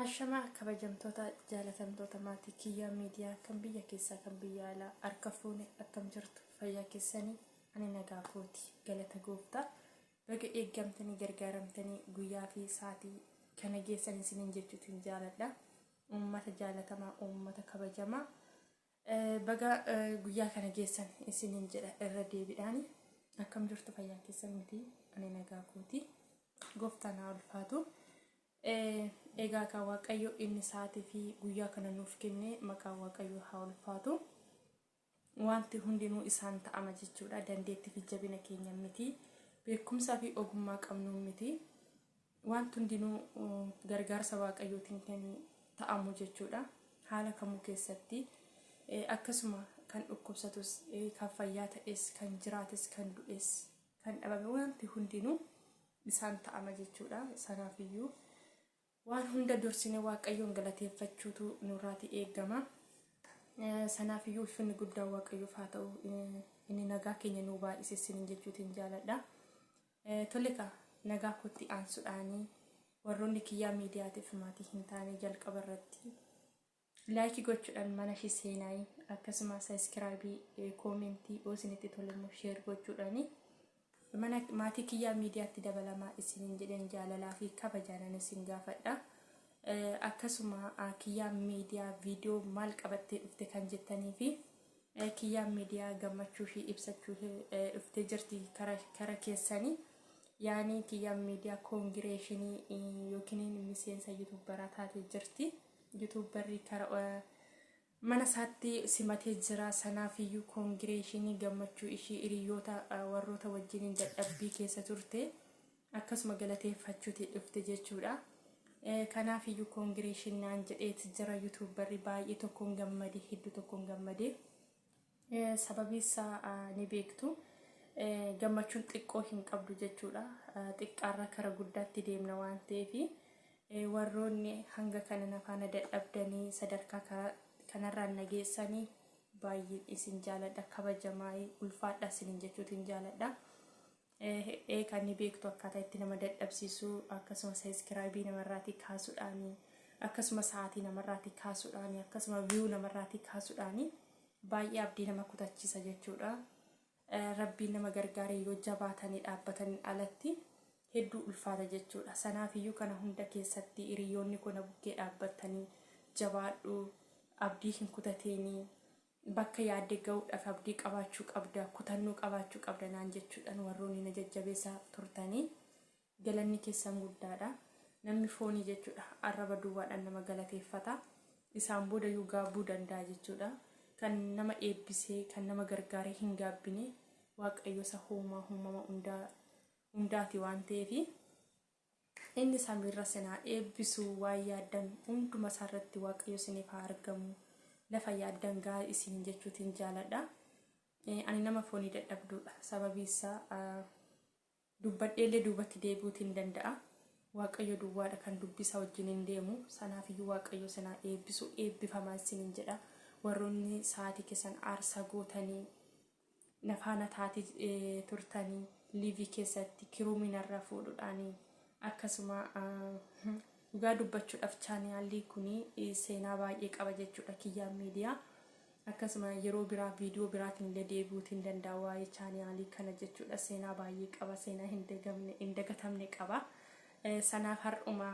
Ashamaa kabajamtoota jaalatamtoota maatii Kiyyaa Miidiyaa kan biyya keessaa kan biyya alaa, harka fuune, akkam jirtu? Fayyaa keessanii? Ani nagaa kooti, galata gooftaa. Baga eeggamtanii gargaaramtanii guyyaa fi sa'aatii kana geessan isiniin jechuutiin jaaladha. Uummata jaalatamaa, uummata kabajamaa, baga guyyaa kana geessan isiniin jedha irra deebiidhaani. Akkam jirtu? Fayyaa keessan miti? Ani nagaa kooti, gooftaan haa ulfaatu. Egaa kan Waaqayyo inni sa'aatii fi guyyaa kana nuuf kenne, maqaan Waaqayyo haa ulfaatu. Wanti hundinuu isaan ta'ama jechuudha. Dandeettii fi jabina keenya miti. Beekumsaa fi ogummaa qabnu miti. Wanti hundinuu gargaarsa Waaqayyootiin kan ta'amu jechuudha. Haala kamuu keessatti akkasuma kan dhukkubsatus, kan fayyaa ta'es, kan jiraates, kan du'es, kan dhabame, wanti hundinuu isaan ta'ama jechuudha. Sanaafiyyuu waan hunda dursine Waaqayyoon galateeffachuutu nurraati eegama. Sanaafiyyuu ulfinni guddaan Waaqayyoof haa ta'u. Inni nagaa keenya nuu baay'ise isiniin jechuutiin jaaladha. Tole kaa, nagaa kootti aansuudhaanii warroonni Kiyyaa Miidiyaatiif maatii hin taane jalqaba irratti like gochuudhaan mana ishee seenaayi, akkasuma subscribe, comment, yoo isinitti tole immoo share gochuudhaani mana maatii Kiyyaa Miidiyaatti dabalamaa isiniin jedheen jaalalaa fi kabajaanan isin gaafadha. Akkasuma Kiyyaa Miidiyaa viidiyoo maal qabattee dhufte kan jettanii fi Kiyyaa Miidiyaa gammachuu ishee ibsachuu dhuftee jirti kara keessanii. Yaani Kiyyaa Miidiyaa congratulation yookiin miseensa YouTuberaa taatee jirti. YouTuberri kara mana isaatti simatee jira. Sanaafiyyuu congratulation, gammachuu ishii hiriyoota warroota wajjiniin dadhabbii keessa turte akkasuma galateeffachuuti dhufte jechuudha. Kanaafiyyuu congratulation naan jedheeti jira YouTuberri, baay'ee tokkoon gammade, hedduu tokkoon gammade. Sababii isaa ni beektu. Gammachuun xiqqoo hin qabdu jechuudha. Xiqqaarra kara guddaatti deemna waan ta'eef, warroonni hanga kana na faana dadhabdanii sadarkaa kanarraan nageessanii baay'een isin jaaladha, kabajamaa, ulfaadha isinin jechuutiin jaaladha. Kan ni beektu akkaataa itti nama dadhabsiisu, akkasuma subscribe namarraatii kaasuudhaani, akkasuma sa'aatii namarraatii kaasuudhaani, akkasuma view namarraatii kaasuudhaani baay'ee abdii nama kutachiisa jechuudha. Rabbiin nama gargaaree yoo jabaatanii dhaabbatanii alatti hedduu ulfaata jechuudha. Sanaafiyyuu kana hunda keessatti hiriyoonni koo na bukkee dhaabbatanii, jabaadhu, abdii hin kutateenii, bakka yaadde ga'uudhaaf abdii qabaachuu qabda, kutannoo qabaachuu qabda naan jechuudhaan warroonni na jajjabeessaa turtanii galanni keessan guddaadha. Namni foonii jechuudha arraba duwwaadhaan nama galateeffata. Isaan booda iyyuu gaabbuu danda'a jechuudha. Kan nama eebbisee, kan nama gargaaree hin gaabbine Waaqayyo isa uumaa uumama hundaati waan ta'eef, inni samiirra sinaa eebbisu. Waan yaaddan hunduma isaarratti Waaqayyo isiniif haa argamu. Lafa yaaddan gahaa isiniin jechuutiin jaaladha. Ani nama foonii dadhabduudha. Sababii isaa dubbadheellee duubatti deebi'uutiin danda'a. Waaqayyo duwwaadha kan dubbisa wajjin hin deemu. Sanaafiyyuu Waaqayyo sinaa eebbisu, eebbifamaa isiniin jedha. Warroonni sa'aatii keessan aarsaa gootanii na faana taatii turtanii live keessatti kiruumii narraa fuudhuudhaanii, akkasuma dhugaa dubbachuudhaaf channelli kun seenaa baay'ee qaba jechuudha, Kiyyaan Miidiyaa. Akkasuma yeroo biraa viidiyoo biraatiin illee deebi'uutiin danda'a waa'ee channel kana jechuudha. Seenaa baay'ee qaba, seenaa hin dagatamne qaba. Sanaaf har'uma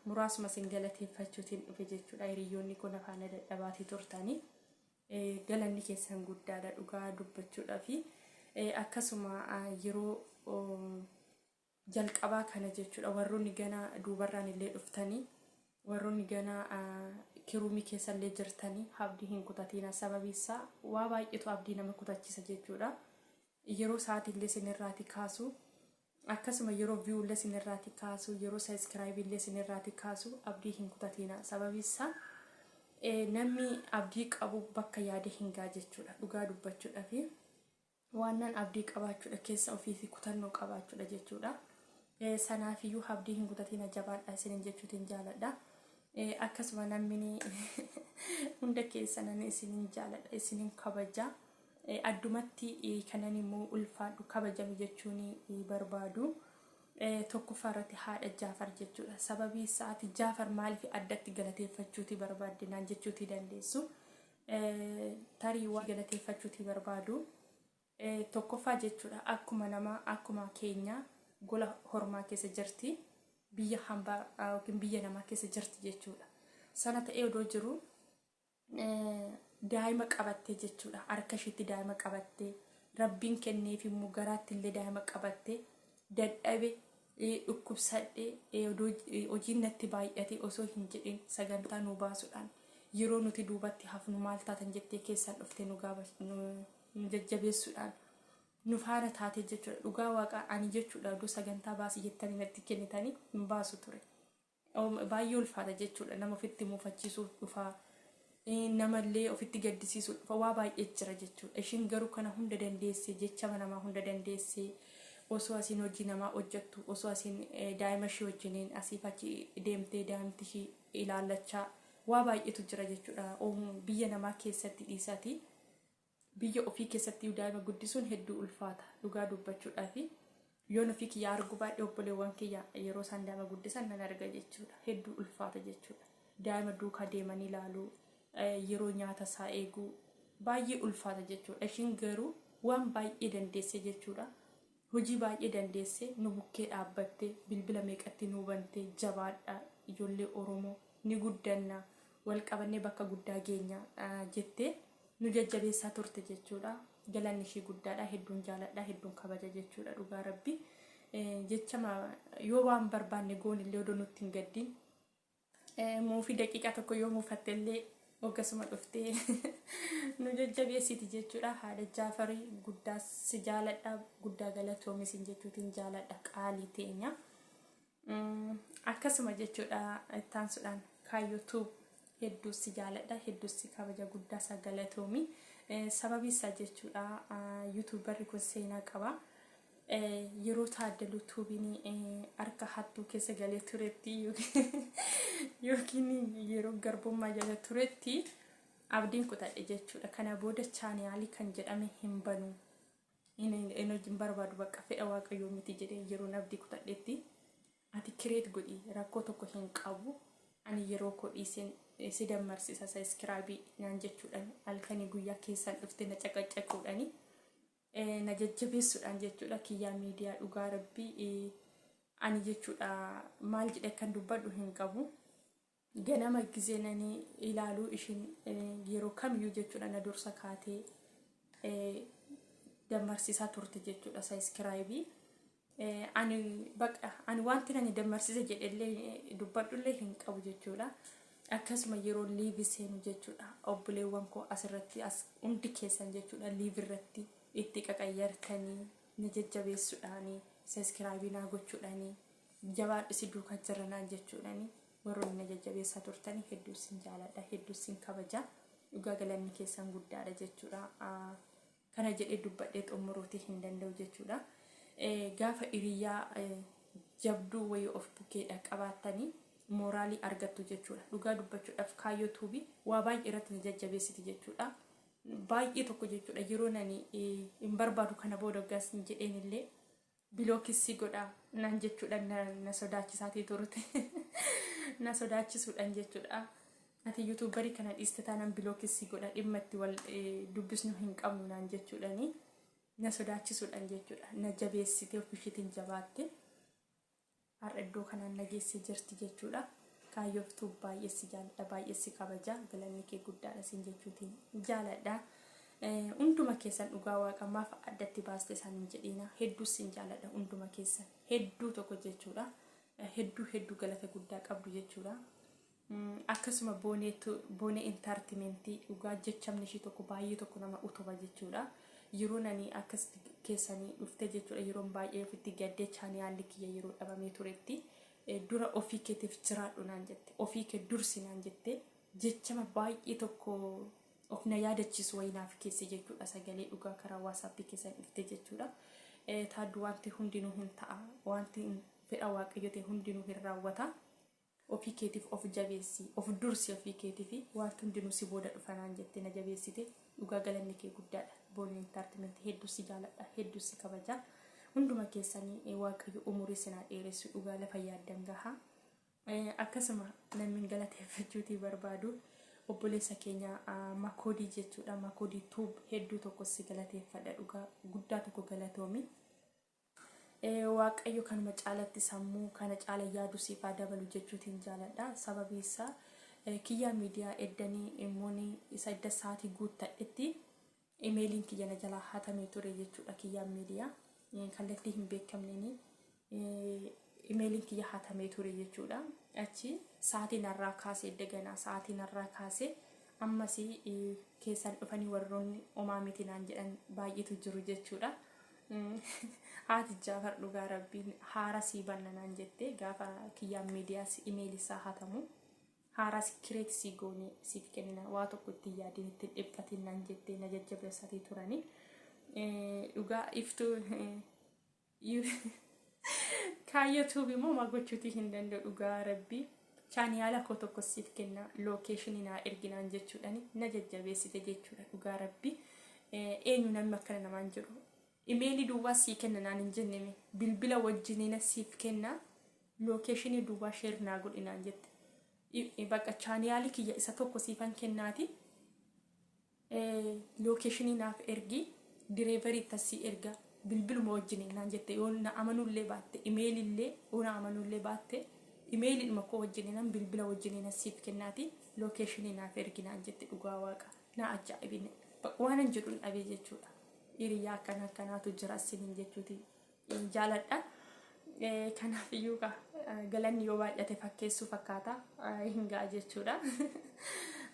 muraasuma isin galateeffachuutiin dhufe jechuudha. Hiriyoonni kun afaan dadhabaatii turtanii. Galanni keessan guddaadha dhugaa dubbachuudhaafi. Akkasuma yeroo jalqabaa kana jechuudha, warroonni gana duubarraan illee dhuftanii, warroonni gana kiruumii keessa illee jirtanii abdii hin kutatina. Sababii isaa waa baay'eetu abdii nama kutachiisa jechuudha. Yeroo sa'aatii illee isinirraati kaasu, akkasuma yeroo view illee isinirraati kaasu, yeroo subscribe illee isinirraati kaasu, abdii hin kutatina. Sababii isaa namni abdii qabu bakka yaade hin gaa jechuudha dhugaa dubbachuudhaafi. Waannan abdii qabaachuudha, keessa ofii fi kutannoo qabaachuudha jechuudha. Sanaafiyyuu abdii hin kutatina, jabaadha isinin jechuutiin jaaladha. Akkasuma namni hunda keessanan isinin jaaladha, isinin kabaja. Addumatti kanan immoo ulfaadhu, kabajami jechuun barbaadu. Tokkoffaa irratti haadha Jaafar jechuudha. Sababii isaati Jaafar maaliif addatti galateeffachuuti barbaadde naan jechuuti dandeessu. Tarii waan galateeffachuuti barbaadu. Tokkoffaa jechuudha akkuma nama akkuma keenya gola hormaa keessa jirti. Biyya hambaa yookiin biyya namaa keessa jirti jechuudha. Sana ta'ee odoo jiru daa'ima qabattee jechuudha. Harka ishiitti daa'ima qabattee rabbiin kenneef immoo garaatti illee daa'ima qabattee dadhabe dhukkubsadhe hojiin natti baay'ate osoo hin jedhin sagantaa nu baasuudhaan yeroo nuti duubatti hafnu maal taatan jettee keessaan dhuftee nu jajjabeessuudhaan nu faana taatee jechuudha. Dhugaa waaqaa ani jechuudha odoo sagantaa baasi jettanii natti kennitanii hin baasu ture. Baay'ee ulfaata jechuudha. Nama ofitti muufachiisuuf dhufa. Namallee ofitti gaddisiisuuf dhufa. Waa baay'ee jira jechuudha. Ishiin garuu kana hunda dandeessee jechama namaa hunda dandeessee osoo asiin hojii namaa hojjettu osoo asiin daa'ima ishii wajjiniin asiif achi deemtee daa'imti ishii ilaallachaa waa baay'eetu jira jechuudha. Biyya namaa keessatti dhiisati. Biyya ofii keessatti daa'ima guddisuun hedduu ulfaata dhugaa dubbachuudhaafi. Yoon ofii kiyya arguu baadhee obboleewwan kiyya yeroo isaan daa'ima guddisan nan arga jechuudha. Hedduu ulfaata jechuudha. Daa'ima duukaa deemanii ilaaluu, yeroo nyaata isaa eeguu baay'ee ulfaata jechuudha. Ishiin garuu waan baay'ee dandeesse jechuudha. Hojii baay'ee dandeesse nu bukkee dhaabbattee bilbila meeqatti nu bantee jabaadha ijoollee Oromoo ni guddanna wal qabannee bakka guddaa geenya jettee nu jajjabeessaa turte jechuudha. Galanni ishii guddaadha. Hedduun jaaladha. Hedduun kabaja jechuudha dhugaa rabbi. Jechama yoo waan barbaanne goonillee odoo nutti hin gaddin. Muufii daqiiqaa tokko yoo muufatte illee hoggasuma dhuftee nu jajjabeessiti jechuudha. Haadha Jaafarii guddaa si jaaladha. Guddaa galatoomi sin jechuutiin jaaladha qaalii teenya. Akkasuma jechuudha ittaansuudhaan Kaayyoo Tube hedduu si jaaladha hedduu si kabaja guddaa isaa galatoomi. Sababii isaa jechuudha yuutuubarri kun seenaa qaba. Yeroo Taaddaluu Tuubiin harka hattuu keessa galee turetti yookiin yeroo garbummaa jala turetti abdiin kutadhe jechuudha. Kana booda chaaniyaalii kan jedhame hin banu. Hin barbaadu bakka fedha waaqayyoo miti jedhee yeroon abdii kutadhetti ati kireet godhi rakkoo tokko hin qabu ani yeroo koo dhiiseen si dammarsisa sabiskiraabii naan jechuudhaan halkanii guyyaa keessaan dhufte na caqacaquudhaani na jajjabeessuudhaan jechuudha kiyyaa miidiyaa dhugaa rabbii ani jechuudha maal jedhe akkan dubbadhu hin qabu. Ganama gizee nani ilaaluu ishiin yeroo kamiyyuu jechuudha na dursa kaatee dammarsiisaa turte jechuudha sayiskiraayibii. Ani baqa ani wanti nani dammarsise jedhellee dubbadhullee hin qabu jechuudha. Akkasuma yeroo liivi seenu jechuudha obboleewwan koo asirratti as hundi keessan jechuudha liivi irratti itti qaqayyartanii na jajjabeessuudhaanii sayiskiraayibii naa gochuudhaanii jabaadhu si duukaa jirra naan jechuudhaanii warroonni na jajjabeessaa turtanii hedduu isin jaaladha hedduu isin kabaja dhugaa galanni keessan guddaadha jechuudha kana jedhee dubbadhee xumuruutii hin danda'u jechuudha gaafa hiriyyaa jabduu wayii of bukkeedha qabaattanii mooraalii argattu jechuudha dhugaa dubbachuudhaaf kaayyoo tuubii waa baay'ee irratti na jajjabeessiti jechuudha baay'ee tokko jechuudha yeroo nani hin barbaadu kana booda gaas jedheen illee Bilookis si godha naan jechuudhaan na sodaachisaatii turte. Na sodaachisuudhaan jechuudha. Ati yuutuubarii kana dhiiste taanaan bilookis si godha dhimma itti wal dubbisnu hin qabnu naan jechuudhaani. Na sodaachisuudhaan jechuudha. Na jabeessitee ofishiitiin jabaatte. Har'a iddoo kanaan na geessee jirti jechuudha. Kaayyooftuu baay'ee si jaaladha baay'ee si kabaja galanni kee guddaadha siin jechuutiin jaaladha. Hunduma keessan dhugaa waaqa maaf addatti baaste isaan hin jedhiina hedduu sin jaaladha hunduma keessan hedduu tokko jechuudha. Hedduu hedduu galata guddaa qabdu jechuudha. Akkasuma boonee intaartimentii dhugaa jechamni ishii tokko baay'ee tokko nama utuba jechuudha. Yeroo nani akkas keessanii dhuftee jechuudha yeroon baay'ee ofitti gaddee chaaniyaalli kiyya yeroo dhabamee turetti dura ofii keetiif jiraadhu naan jette ofii kee dursi naan jette jechama baay'ee tokko of na yaadachiisu wayii naaf keesse jechuudha sagalee dhugaa karaa waasaappii keessan dhufte jechuudha. Taaddu wanti hundinuu hin ta'a wanti fedha waaqayyo ta'e hundinuu hin raawwata. Ofii keetiif of jabeessi, of dursi ofii keetiifi wanti hundinuu si booda dhufa naan jette na jabeessite dhugaa galanni kee guddaadha. Boonee Intartimentii hedduu si jaaladha, hedduu si kabaja. Hunduma keessanii Waaqayyo umurii isin haa dheeressu, dhugaa lafa yaaddan gahaa. Akkasuma namni galateeffachuutii barbaadu obboleessa keenya Makoodii jechuudha. Makoodii Tube hedduu tokko si galateeffadha, dhugaa guddaa tokko galatoomi. Waaqayyo kanuma caalatti sammuu kana caala yaadu siif haa dabalu jechuutiin jaaladha. Sababii isaa Kiyyaa Miidiyaa eddanii immooni isa edda sa'aatii guuttadhetti imeeliin kiyya na jalaa hatamee ture jechuudha. Kiyyaa Miidiyaa kallattii hin beekamneen imeeliin kiyya hatamee ture jechuudha. Achi sa'aatii narraa kaasee edda ganaa sa'aatii narraa kaasee ammas keessan dhufanii warroonni omaa miti naan jedhan baay'eetu jiru jechuudha. Haati Jaafar dhugaa rabbiin haara sii banna naan jette, gaafa Kiyyaan Miidiyaas imeeli isaa hatamu haaraa si create sii goone siif kennina, waa tokko ittiin yaadin, ittiin dhiphatin naan jettee na jajjabeessatii turani. Dhugaa iftuu Kaayyoo Tube immoo maa gochuutii hin danda'u, dhugaa rabbii. Chaaniyaala koo tokko siif kenna, lookeeshinii naa erginaan jechuudhaan na jajjabeessite jechuudha, dhugaa rabbii. Eenyu namni akkana namaan jedhu? Imeelii duwwaa sii kenna naan hin jenneme, bilbila wajjiniina siif kenna, lookeeshinii duwwaa share naa godhi naan jette. Bakka chaaniyaalii kiyya isa tokko siifan kennaati. Lookeeshinii naaf ergi, direevarii tasii erga, bilbiluma wajjin naan jette. Yoo na amanuullee baatte, imeelillee yoo na amanuullee baatte, imeeliidhuma koo wajjin nan bilbila wajjin na siif kennaati, lookeeshinii naaf ergi naan jette. Dhugaa waaqa na ajaa'ibine, waanan jedhuun dhabee jechuudha. Hiriyaa akkana akkanaatu jira isiniin jechuuti jaaladha. Kanaaf iyyuu galanni yoo baay'ate fakkeessuu fakkaata, hin ga'a jechuudha.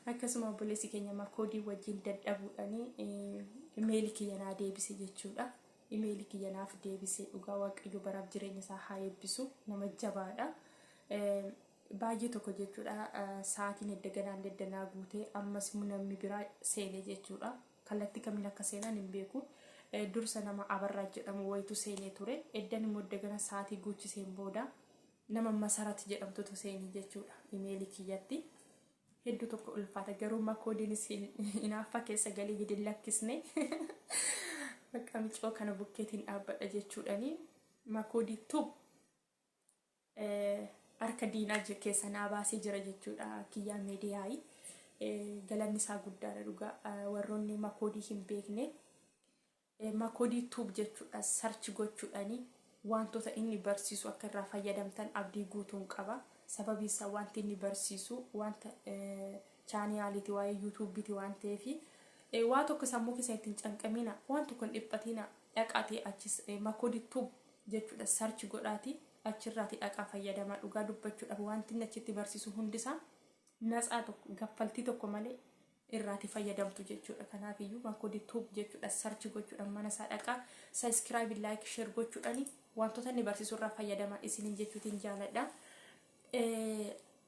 Akkasuma obboleessi keenya Makoodii wajjin dadhabuudhaan imeelii kiyya naa deebise jechuudha. Imeelii kiyya naaf deebise, dhugaa Waaqayyo baraaf jireenya isaa haa eebbisu, nama jabaadha. Baay'ee tokko jechuudha, sa'aatiin edda ganaan edda guutee ammas immoo namni biraa seene jechuudha. Kallattii kamiin akka seenan hin beeku. Dursa nama Abarraa jedhamu wayitu seenee ture. Eddan immoo edda gana sa'aatii guuchiseen booda nama Masarat jedhamtutu seene jechuudha imeelii kiyyatti. Hedduu tokko ulfaata, garuu Makoodiinis hinaaffaa keessa galee gadi hin lakkisne. Bakka micoo kana bukkeetiin dhaabbadha jechuudhani. Makoodii Tube harka diinaa keessa naa baasee jira jechuudha Kiyyaa Miidiyaayi. Galanni isaa guddaadha dhugaa. Warroonni Makoodii hin beekne Makoodii Tube jechuudha search gochuudhaani wantoota inni barsiisu akka irraa fayyadamtan abdii guutuun qaba. Sababii isaa wanti inni barsiisu wanta chaaniyaaliiti, waa'ee yuutuubiiti waan ta'eef, waa tokko sammuu keessa ittiin canqamina, waan tokko hin dhiphatina, dhaqaatee achis Makoodii Tube jechuudha search godhaati achirraati dhaqaa fayyadamaa. Dhugaa dubbachuudhaaf wanti inni achitti barsiisu hundisaa natsaa tokko gaffaltii tokko malee irraati fayyadamtu jechuudha. Kanaafiyyuu Makoodii Tube jechuudha search gochuudhaan mana isaa dhaqaa, subscribe, like, share gochuudhaan wantoota inni barsiisu irraa fayyadamaa isiniin jechuutiin jaaladha.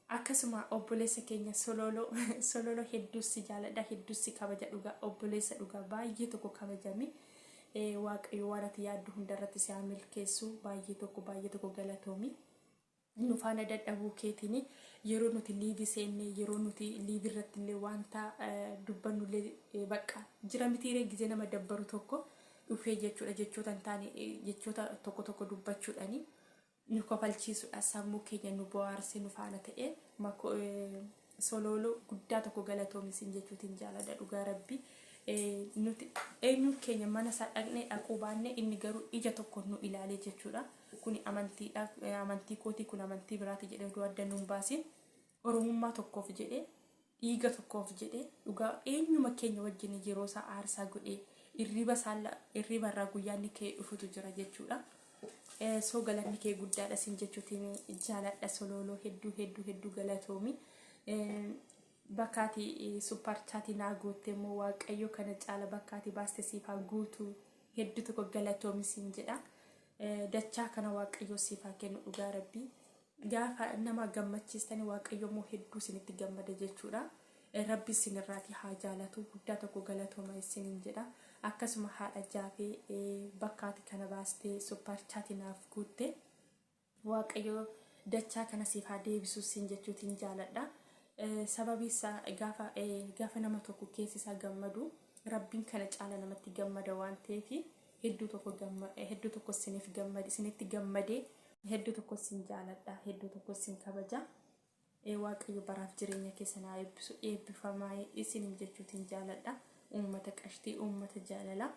Akkasuma obboleessa keenya Sololoo, Sololoo hedduus si jaaladha, hedduus si kabaja, dhugaa obboleessa dhugaa baay'ee tokko kabajami. Waaqayyo waan ati yaaddu hundarratti si haa milkeessu, baay'ee tokko baay'ee tokko galatoomi. Nu faana dadhabuu keetiin yeroo nuti live seenne, yeroo nuti live irratti illee wanta dubbannullee bakka jira mitiiree, gizee nama dabbaru tokko dhufee jechuudha, jechoota hin taane jechoota tokko tokko dubbachuudhaani nu kofalchiisudha, sammuu keenya nu bohaarse, nu faana ta'e. Solooloo guddaa tokko galatoomisin jechuutiin jaaladha, dhugaa rabbi. Nuti eenyuun keenya mana isaa dhaqnee dhaquu baanne, inni garuu ija tokko nu ilaalee jechuudha. Kuni amantiidha, amantii kootii, kun amantii biraati jedhee oduu adda nuun baasin, oromummaa tokkoof jedhee, dhiiga tokkoof jedhee, dhugaa eenyuma keenya wajjin yeroo isaa aarsaa godhee irriba isaa irriba irraa guyyaa inni ka'ee dhufutu jira jechuudha. Soo galanni kee guddaadha sin jechuutiin jaaladha. Solooloo, hedduu hedduu hedduu galatoomi. Bakkaati super chatii naa guutte immoo Waaqayyo kana caala bakkaati baaste siif haa guutu, hedduu tokko galatoomi siin jedha. Dachaa kana Waaqayyo siif haa kennu, dhugaa rabbii. Gaafa nama gammachiistani Waaqayyo immoo hedduu isinitti gammada jechuudha. Rabbi isinirraati haa jaalatu, guddaa tokko galatooma isiniin jedha. Akkasuma haadha Jaafee, bakkaati kana baastee super chatii naaf guutte. Waaqayyo dachaa kana siif haa deebisu siin jechuutiin jaaladha. Sababii isaa gaafa nama tokko keessi isaa gammadu Rabbiin kana caala namatti gammada waan ta'eef, Hedduu tokko gamma hedduu tokko isiniif gammade isinitti gammadee hedduu tokko isin jaaladha hedduu tokko isin kabaja. Ee Waaqayyo baraaf jireenya keessan haa eebbisu eebbifamaa isinin jechuutiin jaaladha. Uummata qashtii uummata jaalalaa.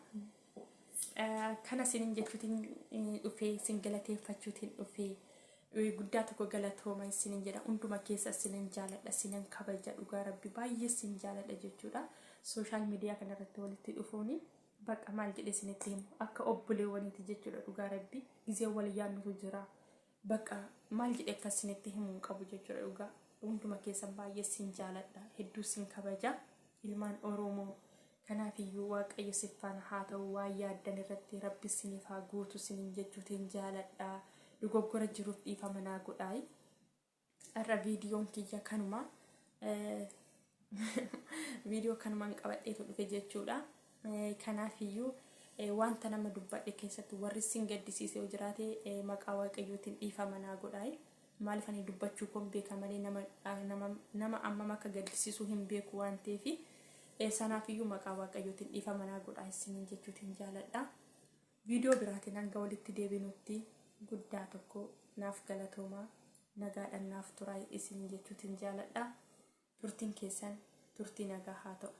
Kana isinin jechuutiin dhufee isin galateeffachuutiin dhufee guddaa tokko galatooma isinin jedha hunduma keessa isinin jaaladha isinin kabaja dhugaa rabbi baay'ee isin jaaladha jechuudha. Sooshaal miidiyaa kanarratti walitti dhufuuni bakka maal jedhee isinitti himu akka obboleewwaniiti jechuudha dhugaa rabbi gizee wal yaannutu jira. Bakka maal jedhee akka isinitti himu hin qabu jechuudha dhugaa. Hunduma keessan baay'ee sin jaaladha. Hedduu sin kabaja. Ilmaan Oromoo. Kanaaf iyyuu Waaqayyo sin faana haa ta'u waan yaaddan irratti rabbi isiniif haa guutu isiniin jechuutiin jaaladha. Dogoggora jiruuf dhiifama naa godhaayi. Har'a viidiyoon kiyya kanuma. Viidiyoo kanumaan qabadheetu dhufe jechuudha. Kanaaf iyyuu wanta nama dubbadhe keessatti warri sin gaddisiise yoo jiraate maqaa Waaqayyootiin dhiifama naa godhaayi. Maaliif ani dubbachuu koon beeka malee nama nama nama ammam akka gaddisiisuu hin beeku waan ta'eef sanaaf iyyuu maqaa Waaqayyootiin dhiifama naa godhaa isiniin jechuutiin jaaladha. Viidiyoo biraatiin hanga walitti deebinutti guddaa tokko naaf galatoomaa nagaadhaan naaf turaa isiniin jechuutiin jaaladha. Turtiin keessan turtii nagaa haa ta'u.